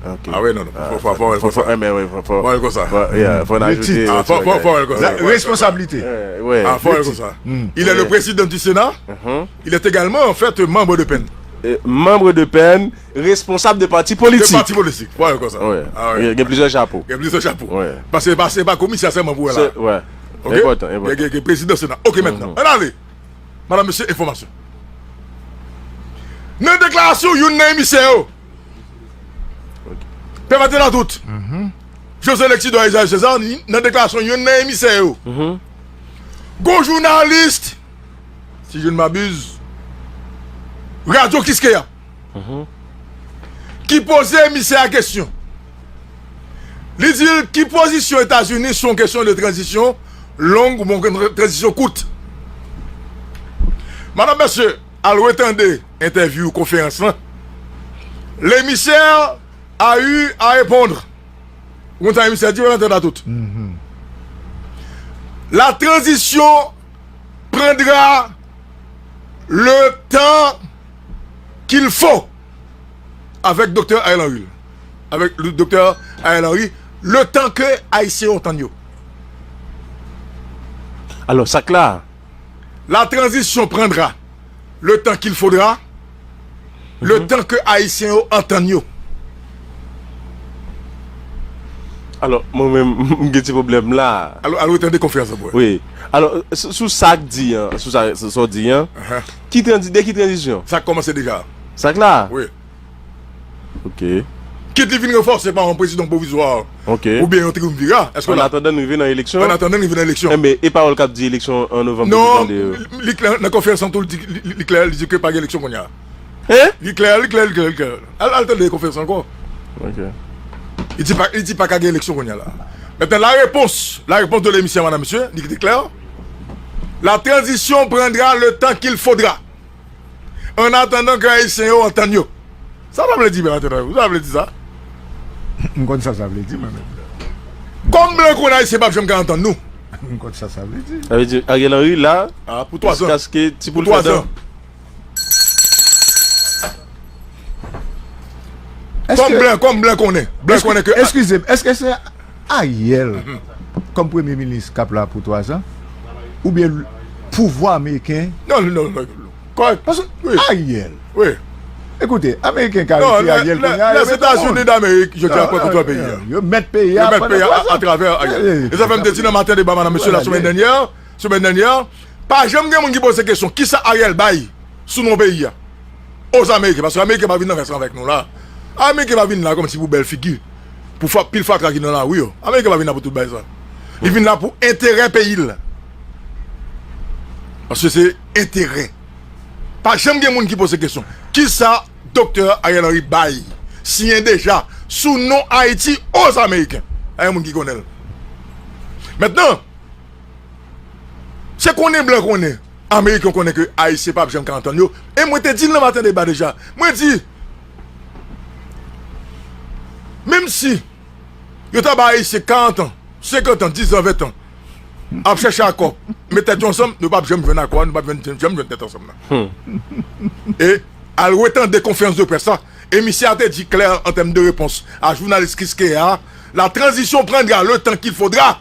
Ok. Ah ouais, non, non, fò, fò, fò, fò, fò, fò, eh, men wi, fò, fò, fò, fò, yeah, fò n ajoute, ah, fò, fò, fò, fò, fò, responsabilité. Eh, ouais. Ah, fò, fò, fò. Il est le président du Sénat. Il est également, en fait, membre de PEN. Eh, membre de PEN, responsable de parti politique. De parti politique, fò, fò, fò. Ouais. Ah, ouais. Gen, gen plizyè chapo. Gen plizyè chapo. Ouais. Paske, paske pa komisè sèlman pou wè la. C'est, ouais. Ok? Enpòtan, enpòtan. Gen, gen, gen président Sénat. Ok, mentnan, ann ale. Madanm, mesye, enfòmasyon. Nan deklarasyon youn nan emisè yo, Pè Matela tout, José Lexidor Isaias César, nan deklarasyon youn nan emisè yo, gon jounalis, si je ne m'abuse, Radyo Kiskeya, ki poze emisè a kesyon. Li di l ki pozisyon Etazini sou yon kesyon de tranzisyon long oubyen yon tranzisyon kout. Madanm, mesye, al retande entèvyou konferans lan. L'émissaire a eu à répondre. Ou konn sa emisè a di, Pè Matela tout? La transition prendra le temps qu'il faut avec Doktè Ariel Henry. Avec le Doktè Ariel Henry, le temps que Ayisyen yo antann yo. Alò, sa k la? La transition prendra le temps qu'il faudra, le temps que Ayisyen yo antann yo. Alò, mwen menm, m gen ti pwoblèm la. Alò, al retande konferans lan pou wè. Wi. Alò, sou, sou sa k di an, sou sa, sou sa w di an, ki tranzi-, de ki tranzisyon? Sa k kòmanse deja. Sa k la? Wi. Ok. Kit li vin ranfòse pa yon prezidan pwovizwa, ok, oubyen yon triumvirat. Èske w la? An atandan n rive nan eleksyon? An atandan n rive nan eleksyon. Enben, e pawòl k ap di eleksyon an novanm pou nou tande yo? Non, li klè, nan konferans lan tou, li di, li, li, li klè, li di ke pa gen eleksyon kounye a. Hein? Li klè, li klè, li klè, li klè. Al, al tande konferans lan ankò. Ok. Li di pa, li di pa ka gen eleksyon kounye a la. Maintenant, la réponse, la réponse de l'émission, madame, monsieur, li te klè. La transition prendra le temps qu'il faudra. En attendant que Ayisyen yo antann yo. Sa sa vle di, Bernard Thénard? Sa vle di sa? M konn sa sa vle di, mwen menm. Kòm blan konnen Ayisyen p ap janm ka antann nou. M konn sa sa vle di. Sa vle di, Ariel Henry la, ah, pou twa zan. Jiskaske ti poul fè dan. Kòm blan, kòm blan konnen. Blan konnen ke... Eskize m, èske se Ariel, kòm premye minis, k ap la pou twa zan? Oubyen pouvwa ameriken? Non, non, non, non. Kòrèk. Paske Ariel. Wi. Ekoute, Ameriken ka rete Ariel kounye a, yo mete moun. Lèzetazini Damerik, jodi a, pran kontwòl peyi a. Yo mèt peyi a. Yo mèt peyi a atravè Ariel. E sa fè m te di nan Maten Deba, madam, mesye, la semèn dènyè, semèn dènyè, pa janm gen moun ki poze kesyon, kisa Ariel bay sou non peyi a? Aux Américains, paske Ameriken pa vin nan rès avèk nou la. Ameriken pa vin la kòmsi pou bèl figi, pou fa-, pil fatra ki nan lari yo. Ameriken pa vin la pou tout bagay sa. Li vin la pou enterè peyi l. Paske se enterè. Pa janm gen moun ki poze kesyon. Kisa Doktè Ariel Henry bay, siyen deja, sou non Ayiti aux Américains? Pa gen moun ki konnen l. Mentnan, se konnen blan konnen, Ameriken konnen ke Ayisyen p ap janm ka antann yo. E mwen te di l nan Maten Deba deja. Mwen di, menm si yo ta bay Ayisyen karant an, senkant an, diz an, ven an, ap chèche akò, met tèt yo ansanm, nou p ap janm jwenn akò a, nou p ap jwenn, janm jwenn tèt ansanm nan. E al retande konferans de près la. Emisè a te di klè an tèm de repons a jounalis Kiskeya, la transition prendra le temps qu'il faudra.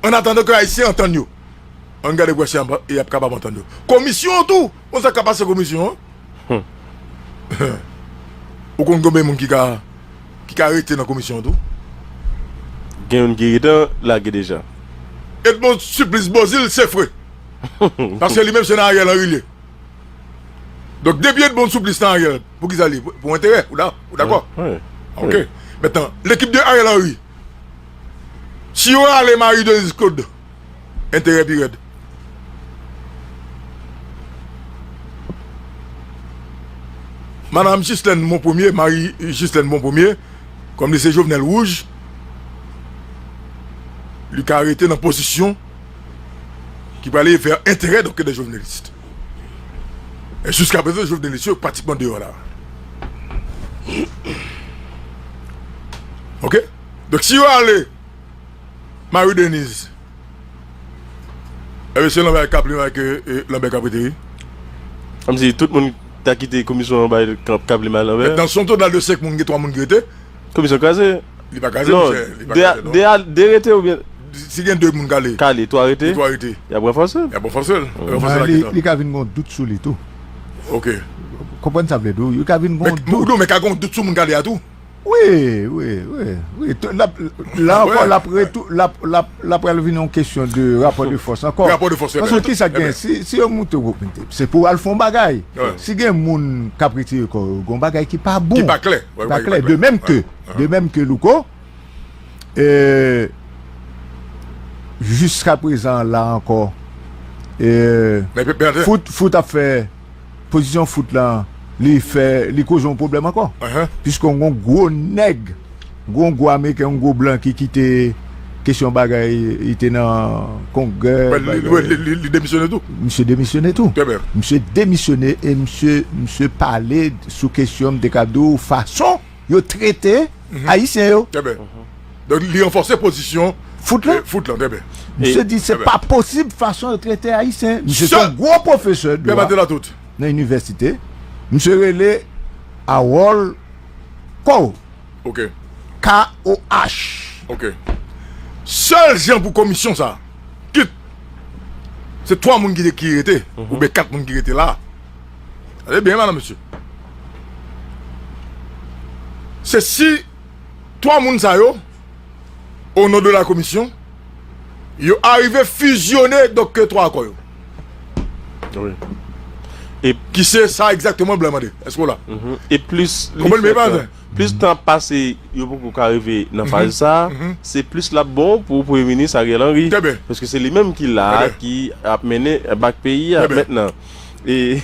An atandan ke Ayisyen antann yo. Ann gade pou wè si y ap kapab antann yo. Komisyon an tou, bon, sa k ap pase komisyon an? Ou konn konbyen moun ki ka, ki ka rete nan komisyon an tou? Gen youn ki rete lage deja. Edmonde Supplice Beauzile, se fre. Paske li menm se nan Ariel Henry li ye. Donk, depi Edmonde Supplice nan Ariel, poukisa li? Pou, pou enterè, ou da-, ou dakò? Wi, wi. Ok. Mentnan, lekip de Ariel Henry, si yo rale Marie Denise Claude, enterè pi rèd. Madam Ghislaine Monpremier, Marie Ghislaine Monpremier, kòm li se Jovenel Wouj, li ka rete nan pozisyon ki prale vè enterè donk de jovenelis. E jiska prezan, jovenelis yo pratikman deyò la. Ok? Donk si yo ale Marie Denise, ebyen se Lambert Kaplim ak e, Lambert k ap rete, wi. Kòmsi tout moun ta kite komisyon an bay Kaplim ak Lambert. Mentnan, si yon total de senk moun, gen twa moun ki rete. Komisyon kraze. Li pa kraze, non, misye, li pa de, kraze, non. De, de rete oubyen? Si gen de moun k ale. K ale, twa rete? Twa rete. Y ap ranfòse l. Y ap ranfòse l. Ranfòse l ak li, ki tan? Li ka vin gon dout sou li tou. Ok. Konprann sa vle di w? Li ka vin gon dout. Men, men ka gon dout sou moun k ale a tou. Wi, wi, wi, wi. L ap, la ankò, l ap retou-, l ap, l ap, l ap pral vin yon kesyon de rapò de fòs ankò. Rapò de fòs, paske kisa k gen, si, si yo moute w, se pou al fè yon bagay. Si gen moun k ap retire kò yo, gen yon bagay ki pa bon. Ki pa klè. Ki pa klè. De menm ke, de menm ke Louko, e, jiska prezan la ankò, e, Fout, Fout ap fè pozisyon Fout lan, li fè, li koze yon pwoblèm ankò. Piske yon gwo nèg, gwo, gwo ameriken, yon gwo blan ki kite kesyon bagay, li te nan kongrè, li demisyone tou. Misye demisyone tou. Misye demisyone e misye, misye pale sou kesyon, m te ka di w, fason yo trete Ayisyen yo. Donk, li ranfòse pozisyon Fout lan. Fout lan, trè byen. Misye di se pa posib fason yo trete Ayisyen. Misye se yon gwo pwofesè dwa nan inivèsite. Misye rele Harold Koh. Ok. K O H. Ok. Sèl jan pou komisyon sa, kit se twa moun ki, ki rete, oubyen kat moun ki rete la. Tande byen, madanm, mesye. Se si twa moun sa yo, au nom de la commission, yo arive fizyone donk ke twa akò yo. Wi. E ki se sa egzakteman blan mande. Èske w la? E plis li fèt, plis tan ap pase, yo poko ka rive nan faz sa, se plis l ap bon pou Premye Minis Ariel Henry. Trè byen. Paske se li menm ki la, ki ap mennen bak peyi a mentnan. E,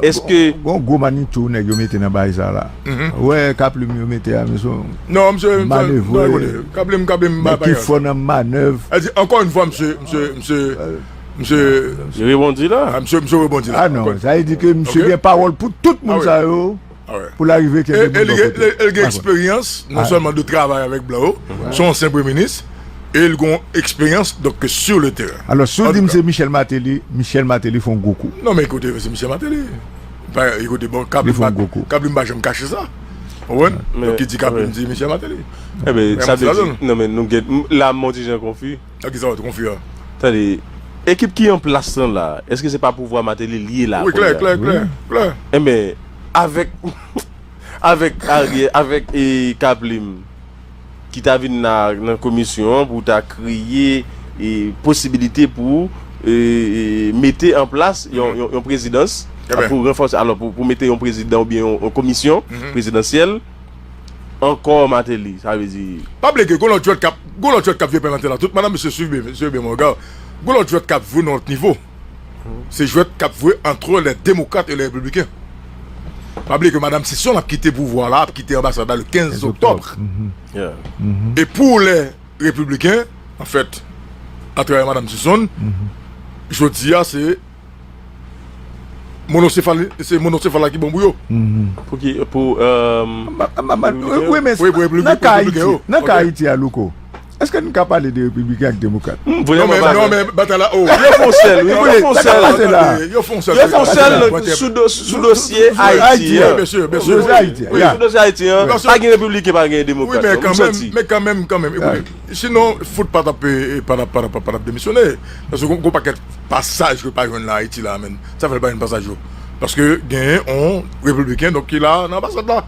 èske gon gwo magnitid nèg yo mete nan bagay sa la? Ou wè Kaplim yo mete a, mesye, non, misye, manevre. Kaplim, Kaplim, men ki fò nan manèv. Ankò yon fwa, misye, misye, misye, misye rebondi la. Misye, misye rebondi la. Ah non, sa vle di ke misye gen pawòl pou tout moun sa yo. Pou l arive kenbe moun bò kote. E li gen eksperyans, non sèlman de travay avèk blan yo, se yon ansyen premye minis, e li gen eksperyans, donk, sur le terrain. Alò, si w di m se Michel Martelly, Michel Martelly fè yon gwo kou. Non, men ekoute, se Michel Martelly. Ekoute, bon, Kaplim pa janm kache sa. Ou konprann? Donk, ki di Kaplim di Michel Martelly. Eben, sa vle di, non, men nou gen, la, m yon ti jan konfi. Ak kisa w te konfi a? Tande, ekip ki an plas lan la, èske se pa pouvwa Martelly li ye la? Wi, klè, klè, klè, klè. Enben, avèk, avèk Ariel, avèk, e, Kaplim, ki ta vin la nan komisyon an pou ta kreye, e, posibilite pou, e, e, mete an plas yon, yon, yon prezidans, pou ranfòse, alò, pou, pou mete yon prezidan oubyen yon, yon komisyon prezidansyèl, ankò Martelly, sa vle di. Pa bliye ke gon lòt jwèt k ap, gon lòt jwèt k ap jwe pèmante la. Tout madanm, mesye, swiv byen, swiv byen, mon gars. Gon lòt jwèt k ap jwe nan lòt nivo. Se jwèt k ap jwe entre les démocrates et les républicains. Pa bliye ke madanm Sison ap kite pouvwa la, ap kite anbasad la le kenz oktòb. E pou les républicains, an fèt, atravè madanm Sison, jodi a, se monosefal, se monosefal la ki bon pou yo. Pou ki, pou, euh, wi, men nan ka Ayiti, nan ka Ayiti a, Louko, èske n ka pale de repibliken ak demokrat? Non, men, non, men batay la, oh. Yo fè yon sèl, wi, yo fè yon sèl. Yo fè yon sèl sou do-, sou dosye Ayiti an. Sou dosye Ayiti an, sou dosye Ayiti an. Pa gen repibliken, pa gen demokrat. Wi, men kanmenm, men kanmenm, kanmenm, ekoute. Sinon, Fout pa t ap, e, pa t ap, pa t ap, pa t ap demisyone. Paske gon, gon pakèt pasaj ke l pa jwenn nan Ayiti la, menm. Sa fè l pa jwenn pasaj yo. Paske genyen yon repibliken, donk, ki la nan anbasad la.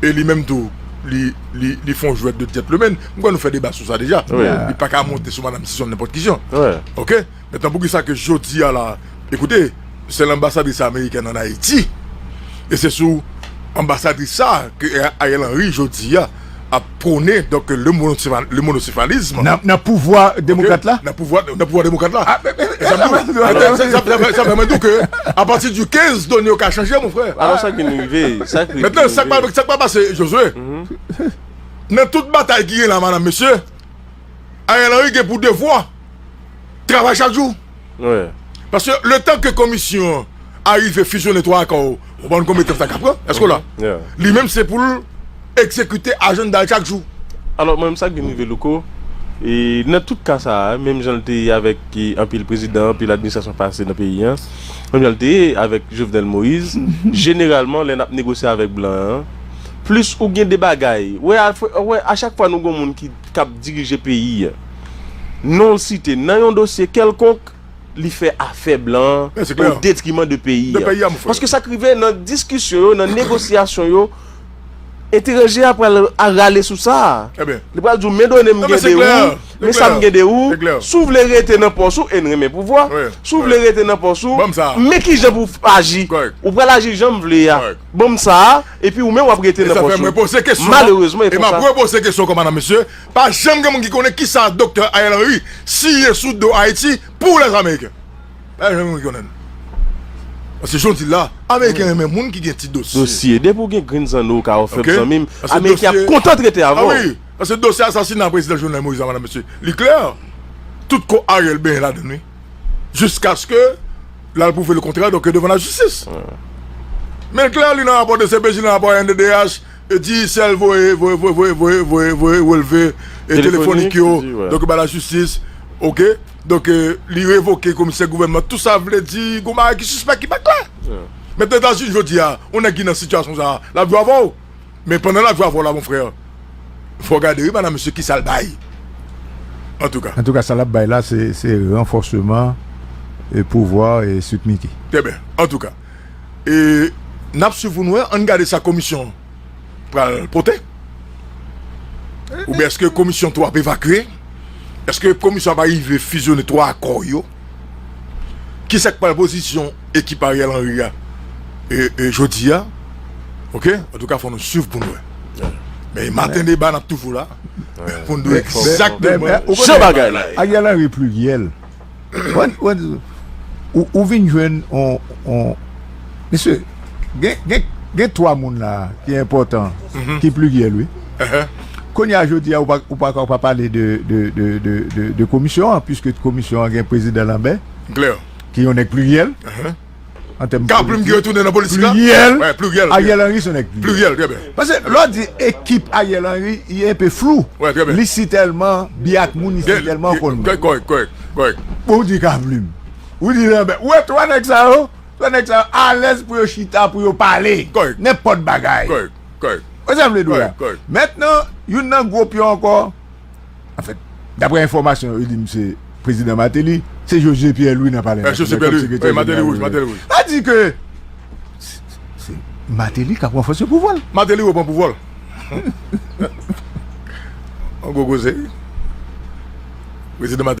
E li menm tou, li, li, li fè yon jwèt de gentleman. M kwè nou fè deba sou sa deja. Li pa ka monte sou madanm Sison nenpòt ki jan. Ok? Mentnan, poukisa ke jodi a la, ekoute, se lanbasadris amerikèn ann Ayiti. E se sou anbasadris sa ke Ariel Henry jodi a ap pwone, donk, le monosefal-, le monosefalism. Nan, nan pouvwa demokrat la? Nan pouvwa, nan pouvwa demokrat la. E sa m di w. Sa, sa, sa, sa fè mwen di w ke, apati di kenz, done yo ka chanje, mon frè. Alò, sa ki rive, sa ki rive. Mentnan, sa k pa, sa k pa pase, Josué? Nan tout batay ki gen la, madanm, mesye, Ariel Henry gen pou devwa travay chak jou. Paske letan ke komisyon an arive fizyonnen twa akò, ou konprann konbyen tan sa ka pran? Èske w la? Li menm se pou l egzekite ajanda l chak jou. Alò, mwen menm sa k vin rive Louko, e nan tout ka sa a, menm jan l te ye avèk e, anpil prezidan, anpil administrasyon pase nan peyi a, menm jan l te ye avèk Jovenel Moïse, jeneralman, lè n ap negosye avèk blan an, plis ou gen de bagay. Wè, a, wè, a chak fwa nou gen moun ki k ap dirije peyi a, non l site nan yon dosye kèlkonk, li fè afè blan an o detriman de peyi a. Paske sa k rive nan diskisyon yo, nan negosyasyon yo, etranje a pral rale sou sa. Li pral di w, men done m gen de ou, men sa m gen de ou. Si w vle rete nan pòs ou, e n renmen pouvwa, si w vle rete nan pòs ou, men kijan pou w aji. Ou pral aji jan m vle a. Ban m sa a, epi ou menm w ap rete nan pòs ou. Malerezman, e konsa. Pa janm gen moun ki konnen kisa Doktè Ariel Henry siyen sou do Ayiti pou lèzameyiken. Pa janm gen moun ki konnen. Paske jan w di l la, Ameriken renmen moun ki gen ti dosye. Dosye. Depi w gen grenn zanno w ka ofè m, zanmi m, Ameriken ap kontan trete avè w. Paske dosye asasina prezidan Jovenel Moïse la, madanm, mesye, li klè. Tout kò Ariel benyen ladan l, wi. Jiskaske l al pwouve lekontrè, donk, devan lajistis. Men l klè, li nan rapò D C P J, li nan rapò R N D D H, e Digicel voye, voye, voye, voye, voye, voye, voye relve e telefonik yo, donk, ba lajistis, oke? Donk, e, li revoke komisè gouvènman. Tout sa vle di, gon bagay ki sispèk, ki pa klè. Mentnan, Etazini, jodi a, yon nèg ki nan sitiyasyon sa a, l ap jwe avè w. Men pandan l ap jwe avè w la, mon frè, fò w gade, wi, madanm, mesye, kisa l bay. Antouka. Antouka, sa l ap bay la, se, se ranfòsman e pouvwa e Sweet Micky. Trè byen. Antouka. E n ap swiv pou n wè, ann gade sa komisyon pral pote. Oubyen èske komisyon tou ap evakye? Èske komisyon ap arive fizyonnen twa akò yo? Kisa k pral pozisyon ekip Ariel Henry a e, e jodi a? Oke? Antouka, fò nou swiv pou n wè. Men maten deba, n ap toujou la. Pou n di w egzakteman jan bagay la ye. Ariel Henry pliryèl. Ou, ou vin jwenn on, on, mesye, gen, gen, gen twa moun la ki enpòtan, ki pliryèl, wi. Kounye a, jodi a, ou pa, ou pa, ou pa pale de, de, de, de, de, de komisyon an, piske komisyon an gen prezidan Lambert, ki yon nèg pliryèl. An tèm politik. Ka plim ki retounen nan politik la? Pliryèl. Ariel Henry se yon nèg pliryèl. Pliryèl, trè byen. Paske lè w di ekip Ariel Henry, li enpe flou. Li si tèlman byen ak moun, li si tèlman konn moun. Kòrèk, kòrèk, kòrèk. Bon, ou di ka plim. Ou di Lambert. Ou wè twa nèg sa yo? Twa nèg sa yo alèz pou yo chita, pou yo pale. Kòrèk. Nenpòt bagay. Kòrèk, kòrèk. Wè sa m vle di w la? Kòrèk, kòrèk. Mentnan, youn nan gwo pyon ankò, anfèt, daprè enfòmasyon yo, yo di m se prezidan Martelly, se José Pierre Louis nan palè nasyonal kòm sekretè jeneral. Martelly Rouge, Martelly Rouge. Sa di ke se, se Martelly k ap ranfòse pouvwa l. Martelly reprann pouvwa l. An gwo koze. Prezidan Martelly.